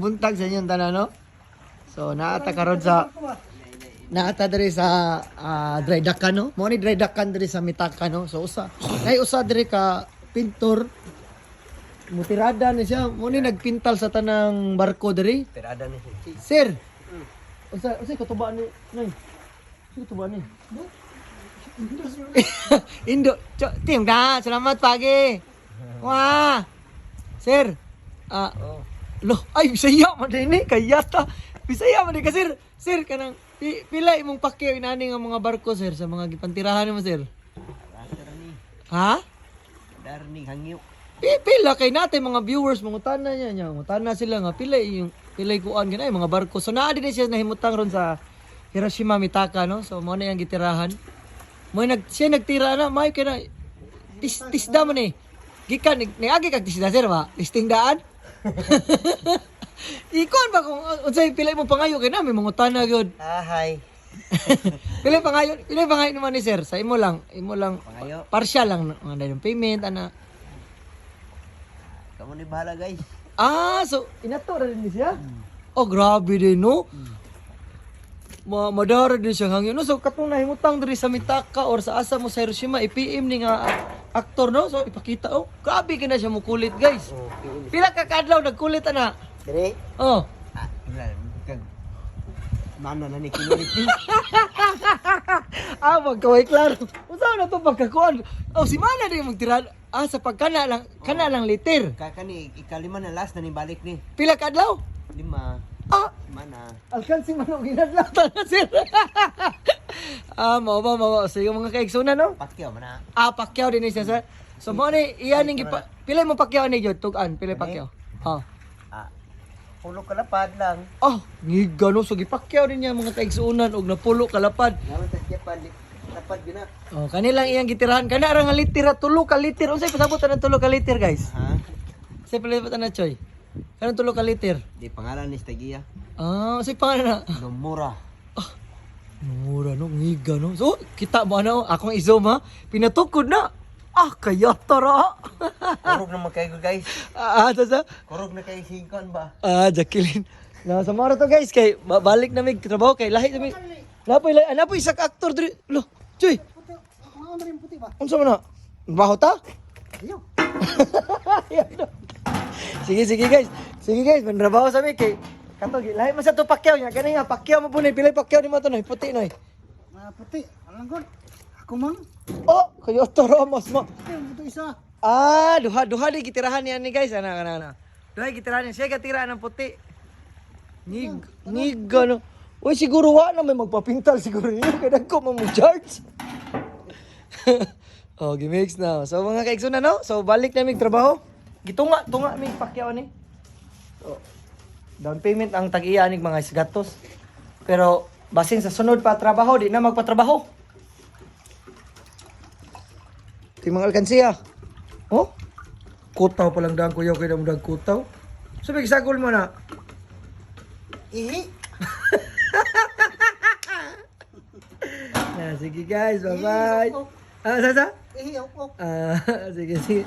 Buntag sa inyong tanan, no? So naata karon sa naata diri sa dry duck, no? Mo ni dry duck diri sa Mitaka, no? So usa nay usa diri ka pintor, mutirada ni siya, mo ni nagpintal sa tanang barko diri. Tirada ni siya. Sir. Unsa unsay katuba ni nay? Unsay katuba ni? Indo, tim na, salamat pagi. Wah. Sir. Ah, lo, ay Bisaya man din ni kayata. Bisaya man din ka, sir. Sir, kanang pila imong pakyaw inani nga mga barko, sir, sa mga gipantirahan nimo, sir? Ni. Ha? Darni hangyo. Pila kay natin mga viewers mangutana niya niya mangutana sila nga pila yung pila kuan ganay mga barko. So naa din siya nahimutang ron sa Hiroshima Mitaka, no? So mo na yang gitirahan mo nag siya nagtira na may kay na tisda man eh gikan niagi kag tisda, sir, ba tisting daan. Ikon ba kung unsay pila imong pangayo kay na may mangutana gyud. Ahay. Pila pangayo naman ni sir sa imo lang? Pangayo. Partial lang mga down payment ana. Kamu ni bahala, guys. Ah, so inato ra din ni siya? Oh, grabe din, no? Madara din siya hangyo, no? So katong nahimutang diri sa Mitaka or sa asa mo sa Hiroshima, i-PM ni nga aktor, no? So ipakita, oh, grabe ka na siya mukulit, guys. Oh, Pila ka kaadlaw nagkulit ana? Dire. Oh. Ah, wala kag mana na ni kinulit ni. Ah, magkaway klaro. Unsa na to pagkakuan? Oh, si Mana din magtira. Ah, sa pagkana lang, kana lang liter. Kaka ni ikalima na last na ni balik ni. Pila ka adlaw? Lima. Ah, Mana. Alkansi man og ginadlaw na, sir. Ah, mao ba, mao ba. So yung mga kaigsunan, no? Pakyaw mana. Ah, Pacquiao din ni siya, sir. So mo ni iyan ning gipa pila mo Pacquiao ni gyud tug-an, pila Pacquiao. Oh. Ah. Pulo kalapad lang. Oh, ngiga no, so gipakyaw din niya mga kaigsuonan og napulo kalapad. Naman ta siya pa lapad gyud na. Oh, kanilang iyang gitirahan kana ra nga litira, tulo ka liter. Unsay pasabot ang tulo ka liter, guys? Ha? Unsay pasabot na, Choy? Kanang tulo ka liter. Di pangalan ni Stagia. Ah, unsay pangalan na? Nomura. Mura no, ngiga no. So, kita mo ano, akong i-zoom ha. Pinatukod na. Ah, kaya tara. Kurog na man kayo, guys. Ah, ah, sa Kurog na kayo singkon ba? Ah, Jacqueline. Na sa to, guys, kay balik na mig trabaho kay lahi na mig. Napoy lahi, napoy isa ka aktor diri. Lo, Chuy. Unsa man na? Baho ta? Sige, sige guys. Sige guys, manrabaho sa mi kay kato lahi man sa to Pacquiao nya kani nga Pacquiao mo po ni pilay Pacquiao ni mo to noy puti noy. Mga puti, alang god. Ako man, Oh, kayo to Ramos mo. puti, ito isa. Ah, duha duha di gitirahan niya ni guys. Ana ana ana. Duha gitirahan niya. Siya gatira ng puti. Nig nig ano. Uy, siguro wa na may magpapintal siguro niyo kay dagko man mo charge. Oh, gimix na. So mga kaigsoon na, no? So balik na mig trabaho. Gitunga tunga mig pakyaw ni. So, down payment ang tag-iya nig mga isgatos. Pero basin sa sunod pa trabaho, di na magpatrabaho. Ito yung mga alkansiya. Oh? Kutaw palang daan kuya kay damdag kutaw. So big sagol mo na. Ihi. Ah, sige guys, bye-bye. Ah, sasa? Ihi, ok, ok. Ah, sige, sige.